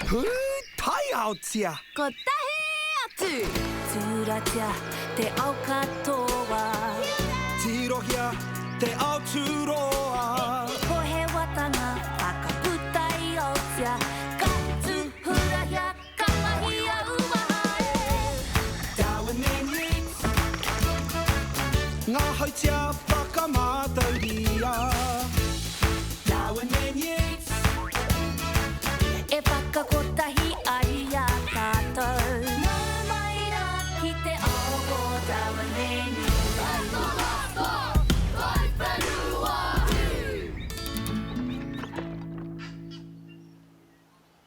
Pūtaiaotia! Kotahi atu! Tūratia te ao katoa. Tirohia te ao tūroa. Pohewatanga whakaputa i Aotea. Ka tūhurahia, ka mahia uaha e. Darwin and Yeats. Ngā hautia whakamātauria. Darwin and Yeats. E whakakotahi ai i a tātou. Nau mai rā ki te ao o Darwin and Yeats.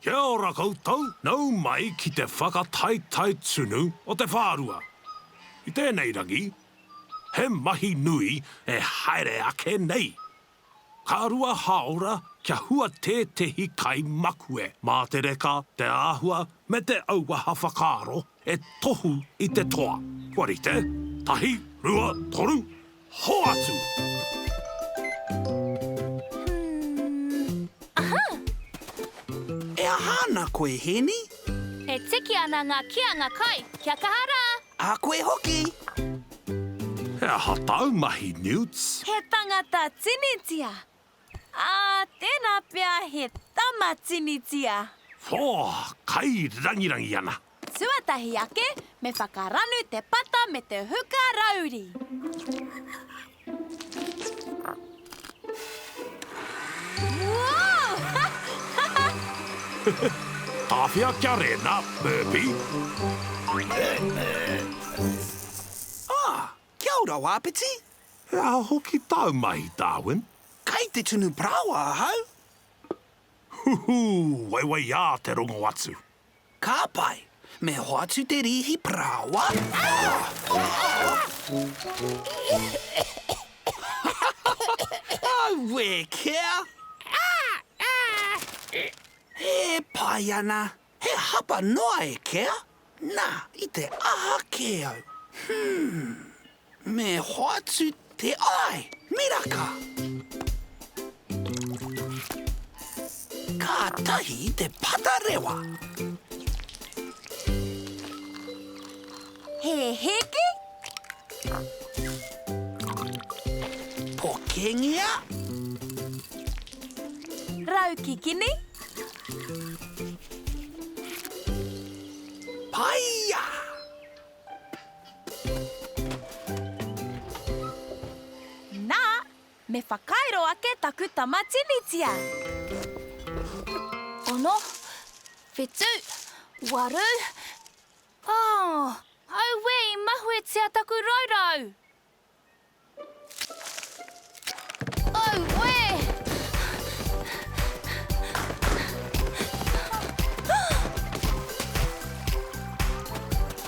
Kia ora koutou, nau mai ki te whakataetae tunu o te whārua. I tēnei rangi, he mahi nui e haere ake nei. Ka rua hāora kia hua tētehi kai makue mā te reka, te āhua me te auaha whakaaro e tohu i te toa. Kua rite, tahi, rua, toru, hoatu! Hmm, aha! E aha ana koe, Hēni? E tiki ana ngā kīanga kai, kia kaha rā! A koe hoki! He aha tāu mahi, Newts? He tangata tinitia. Ā, tēnā pea he tama tinitia. Whō, kai rangirangi ana. Tuatahi ake, me whakaranu te pata me te huka rauri. Tāwhia kia rena, Burpee. Ah, kia ora, Wāpiti. He aha hoki tāu mahi, Darwin? Kai te tunu parāoa ahau. Huhū, waiwaiā te rongo atu. Ka pai, me hoatu te rīhi parāoa. Auē, Kea! E pai ana. He hapa noa e Kea. Nā, i te aha kē au? Hmm, me hoatu te ai, miraka! Kātahi te pata rewa! He hēki? Pokengia? Raukikini? Paia! Nā, me whakairo ake taku tama tinitia. Ono, whitu, waru, oh, auē i mahuetia taku raurau! Auē!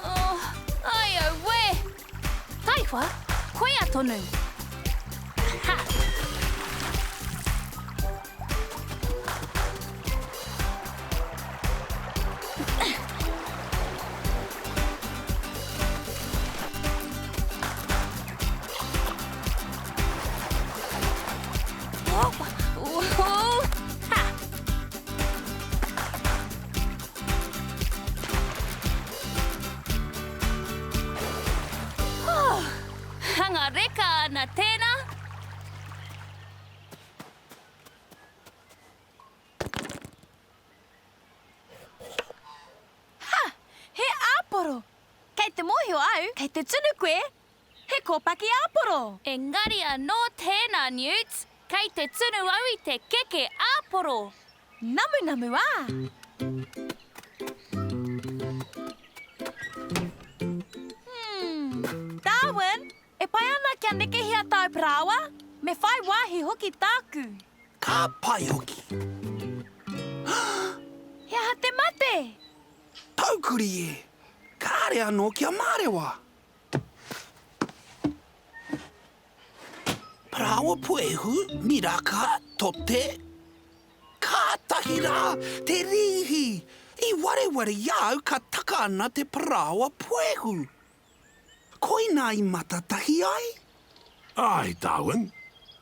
Oh, ai auē! Taiwha, koia tonu! Ha! Hanga reka ana tēnā. Ha! He āporo! Kei te mōhio au, kei te tunu koe! He kōpaki āporo! Engari anō tēnā, Newt! Kei te tunu au i te keke āporo! Namunamu ā! Hmm. Darwin, e pai ana kia nekehia tāu parāoa? Me whai wāhi hoki tāku. Ka pai hoki. He aha te mate? Taukuri e! Kāre anō kia mārewa. Parāoa puehu, miraka, tote. Kātahi rā te rīhi! I wareware i a au ka taka ana te parāoa puehu. Koinā i matatahi ai? Āe, Darwin,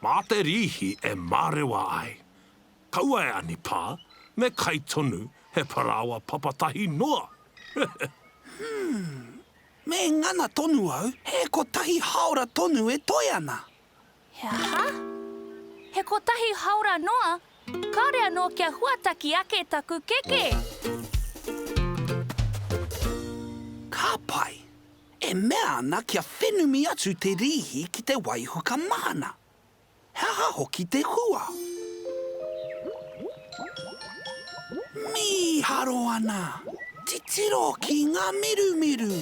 mā te rīhi e mārewa ai. Kaua e anipā, me kai tonu. He parāoa papatahi noa. Hmm. Me ngana tonu au, he kotahi haora tonu e toe ana. He aha? He kotahi haora noa? Kāore anō kia huataki ake taku keke. Ka pai. E mea ana kia whenumi atu te rīhi ki te waihuka mahana. He aha hoki te hua? Mīharo ana! Titiro ki ngā mirumiru!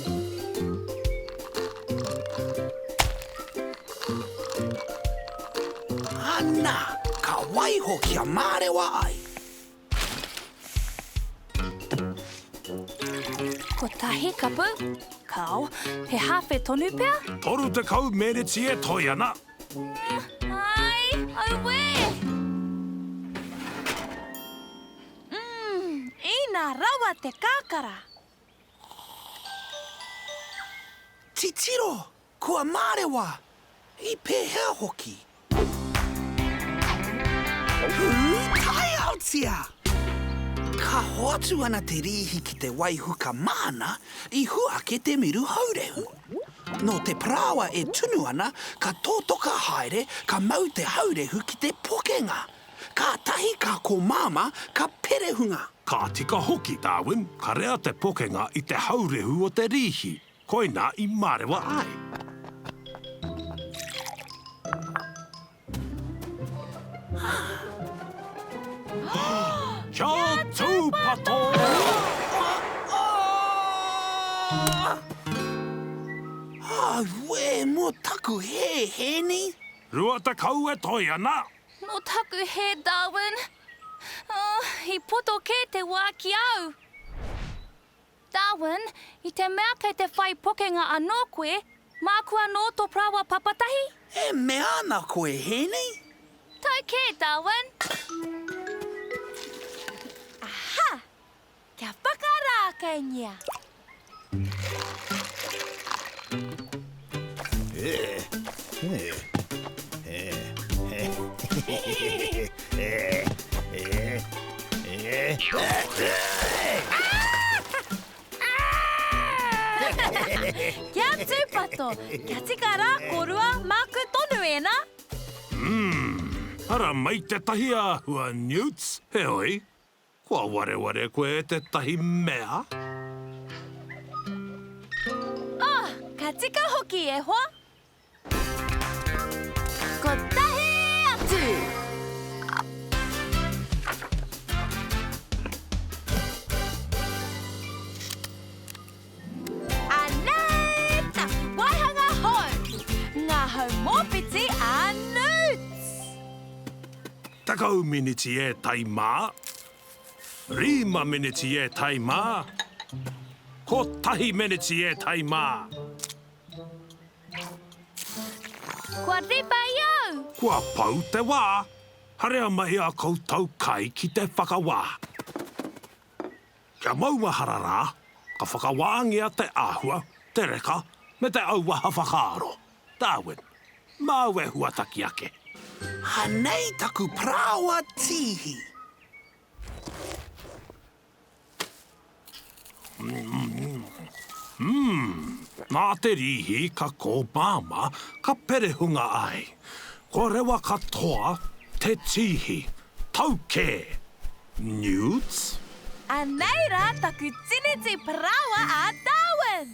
Ana, ka waiho kia mārewa ai. Kotahi kapu? Kāo, he hāwhe tonu pea? 30 meneti e toe ana. Ai, auē! Umm, ina rawa te kakara! Titiro, kua mārewa! I pēhea hoki? Pūtaiaotia! Ka hoatu ana te rīhi ki te waihuka māna, i hua ake te miru haurehu. Nō te parāoa e tunu ana, ka tōtoka haere, ka mau te haurehu ki te pokenga. Kātahi ka komāma, ka perehunga. Ka tika hoki, Darwin, ka rea te pokenga i te haurehu o te rīhi. Koinā i mārewa ai. Kia tūpato! Auē, mō taku hē, Hēni! 20 e toe ana! Mō taku hē, Darwin. Oh, i poto kē te wā ki au. Darwin, i te mea kei te whai pokenga anō koe, māku anō tō parāoa papatahi? E mea ana koe, Hēni? Tau kē, Darwin! Aha! Kia whakarākeingia! Kia tūpato, kia tika rā kōrua, māku tonu ēnā. Umm, ara mai tētahi āhua, Newts, heoi, Kua wareware koe e tētahi mea? Oh, ka tika hoki e hoa! Kotahi atu! Anei taku waihanga hou! Ngā hau mōpiti a Newts! 10 miniti e tai mā, rima miniti e tai mā, kotahi miniti e tai mā. Kua ripa i au! Kua pau te wā, harea mai a koutou kai ki te whakawā. Kia maumahara rā, ka whakawāngia te āhua, te reka, me te auaha whakaaro. Darwin, māu e huataki ake. Anei taku parāoa tīhi. Umm, nā te rīhi ka kōmāmā, ka perehunga ai. Kua rewa katoa te tīhi. Tau kē! Newts? Anei rā taku tiniti parāoa a Darwin!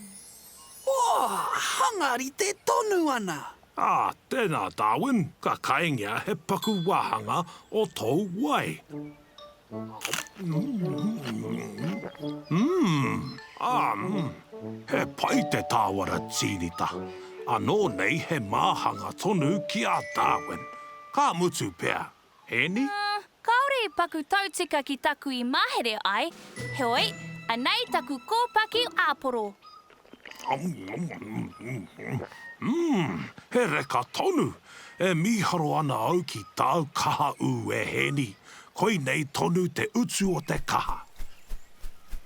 Oh, hanga rite tonu ana! Ā, tēnā Darwin, ka kaingia he paku wāhanga o tōu wai. Umm, ā, mm, he pai te tāwara tīnita. Anō nei he māhanga tonu ki a Darwin. Ka mutu pea, Hēni? Kāore i paku tautika ki taku i mahere ai, heoi, anei taku kōpaki āporo. Umm, he reka tonu! E mīharo ana au ki tāu kaha ū e Hēni, koinei tonu te utu o te kaha.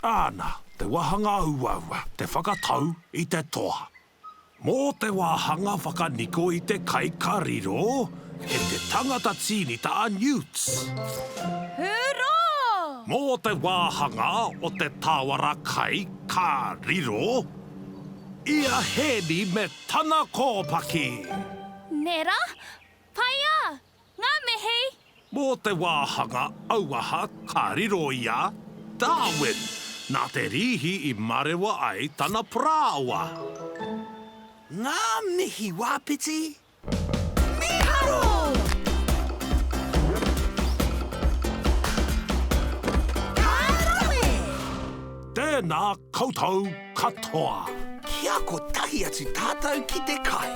Āna, te wāhanga uaua, te whakatau i te toa. Mō te wāhanga whakaniko i te kai ka riro e te tangata tīnita a Newts. Hurō! Mō te wāhanga o te tāwara kai ka riro i a Hēni me tana kōpaki. Nē rā? Pai ā! Ngā mihi! Mō te wāhanga auaha ka riro i a Darwin, nā te rīhi i marewa ai tana parāoa. Ngā mihi wāpiti! Mīharo! Ka rawe! Tēnā koutou katoa! Kia kotahi atu tātou ki te kai.